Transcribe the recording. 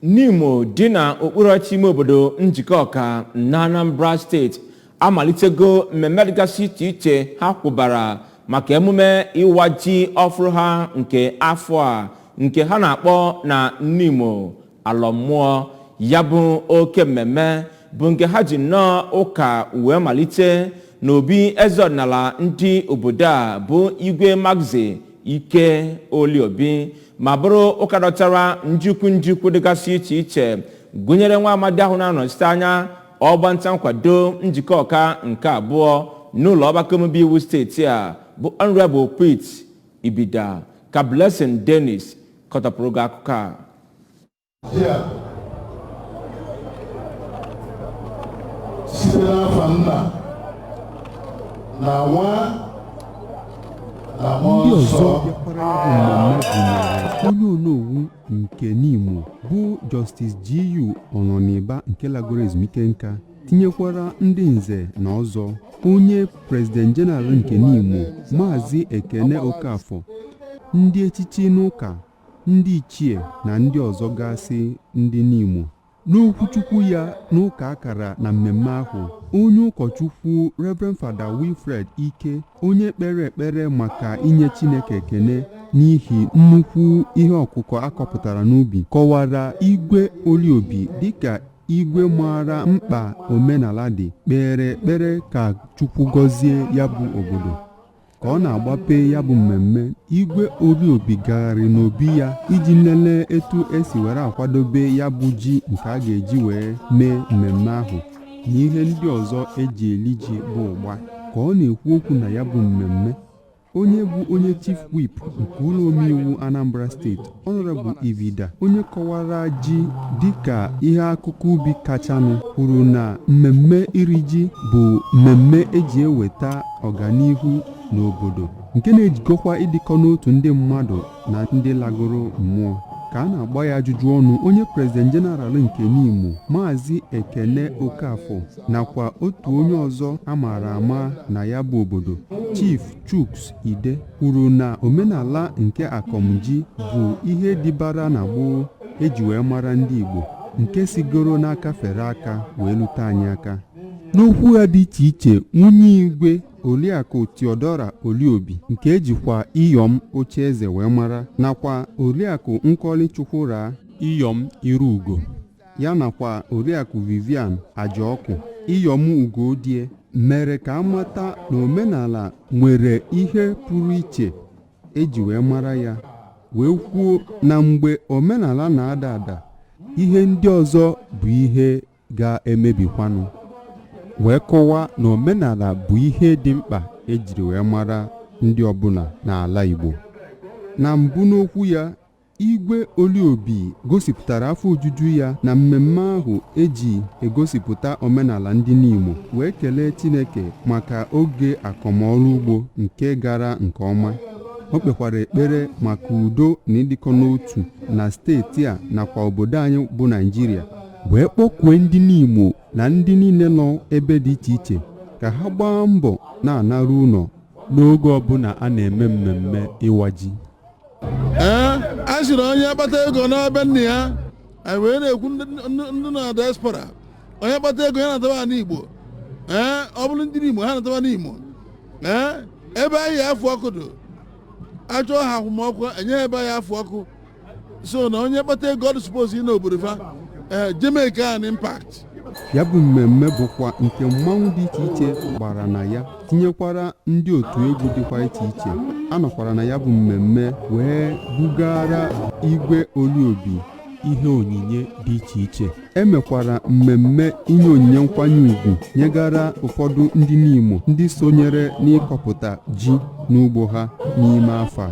Nimo dị na okpuru ọchịchị ime obodo Njikọka na Anambra Steeti amalitego mmemme dịgasị iche iche ha kwụbara maka emume ịwa ji ọfụrụ ha nke afọ a, nke ha na-akpọ na Nimo Alọmmụọ. Ya bụ oke mmemme bụ nke ha ji nnọọ ụka wee malite n'obi eze ọdịnala ndị obodo a, bụ Igwe Maxi Ike Oliobi, ma bụrụ ụka dọtara njikwu njikwu dịgasị iche iche, gụnyere nwa amadi ahụ na-anọchite anya ọgbanta nkwado Njikọka nke abụọ n'ụlọ ọgbakọ omebe iwu steeti a, bụ Honorable Pete Ibida. Ka Blessing Dennis kọtọpụrụ gị akụkọ a. Here, site n'afa Nna na Nwa na Mmụọ Ndị ọzọ Nsọ. bịakwara ya bụ mmemme gụnyere onye onowu nke Nimo, bụ Justice G.U. Ọnọniba, nke lagoro ezumike nka, tinyekwara ndị nze na ọzọ, onye President General nke Nimo, Maazị Ekene Okafọ, ndị echichi n'ụka, ndị ichie na ndị ọzọ gasị ndị Nimo. N'okwuchukwu ya n'ụka akara na mmemme ahụ, onye ụkọchukwu Reverend Father Wilfred Ike, onye kpere ekpere maka inye Chineke ekene n'ihi nnukwu ihe ọkụkọ akọpụtara n'ubi, kọwara Igwe Oliobi dịka igwe maara mkpa omenala dị, kpere ekpere ka Chukwu gọzie ya bụ obodo. Ka ọ na-agbape ya bụ mmemme, Igwe Oliobi gagharị n'obi ya iji lelee etu esi were akwadobe ya bụ ji nke a ga-eji wee mee mmemme ahụ na ihe ndị ọzọ eji eli ji bụ ụgba. Ka ọ na-ekwu okwu na ya bụ mmemme, onye bụ onye Chief Whip nke ụlọ omeiwu Anambra Steeti, Honorable Ibida, onye kọwara ji dịka ihe akụkụ ubi kachanụ, kwuru na mmemme iri ji bụ mmemme eji eweta ọganihu n'obodo, nke na-ejikọkwa ịdịkọ n'otu ndị mmadụ na ndị lagoro mmụọ. Ka a na-agba ya ajụjụ ọnụ, onye President General nke Nimo, Maazị Ekene Okafọ, nakwa otu onye ọzọ a maara ama na ya bụ obodo, Chief Chuks Ide, kwuru na omenala nke akọmji bụ ihe dịbara na gboo eji wee mara ndị Igbo, nke sigoro n'aka fere aka wee lute anyị aka. N'okwu ha dị iche iche, nwunye igwe, Oriakụ Theodora Oliobi, nke ejikwa Iyom Ocheeze wee mara, nakwa Oriakụ Nkoli Chukwura Iyom Irugo ya, nakwa Oriakụ Vivian Ajaọkụ Iyom Ugodie, mere ka amata na omenala nwere ihe pụrụ iche eji wee mara ya, wee kwuo na mgbe omenala na-ada ada, ihe ndị ọzọ bụ ihe ga-emebikwanụ, wee kọwaa na omenala bụ ihe dị mkpa ejiri wee mara ndị ọbụla n'ala Igbo. Na mbụ n'okwu ya, Igwe Oliobi gosipụtara afọ ojuju ya na mmemme ahụ eji egosipụta omenala ndị Nimo, wee kelee Chineke maka oge akọmọrụ ugbo nke gara nke ọma. O kpekwara ekpere maka udo na ịdịkọ n'otu na steeti a nakwa obodo anyị bụ Naịjirịa, wee kpọkwue ndị Nimo na ndị niile nọ ebe dị iche iche ka ha gbaa mbọ na-anara ụlọ n'oge ọbụla a na-eme mmemme ịwa ji. Ee, a sịrị onye kpata ego n'ebe nna ya. Anyị wee na-ekwu, ndị na diaspora, onye kpata ego ya na-ataba ala Igbo. Ee, ọ bụrụ ndị Imo, ha na-ataba n'Imo. Ee, ebe anyị afụ ọkụ dị, achọọ ha akwụmọkụ enye ha ebe anyị afụ ọkụ. So na onye kpata ego, ọ dị suppose ị n'obodo fa, ee, je make an impact. Ya bụ mmemme bụkwa nke mmanwụ dị iche iche gbara na ya, tinyekwara ndị otu egwu dịkwa iche iche. A nọkwara na ya bụ mmemme wee bugara Igwe Oliobi ihe onyinye dị iche iche. E mekwara mmemme inye onyinye nkwanye ùgwù nyegara ụfọdụ ndị Nimo ndị sonyere n'ịkọpụta ji n'ugbo ha n'ime afọ a.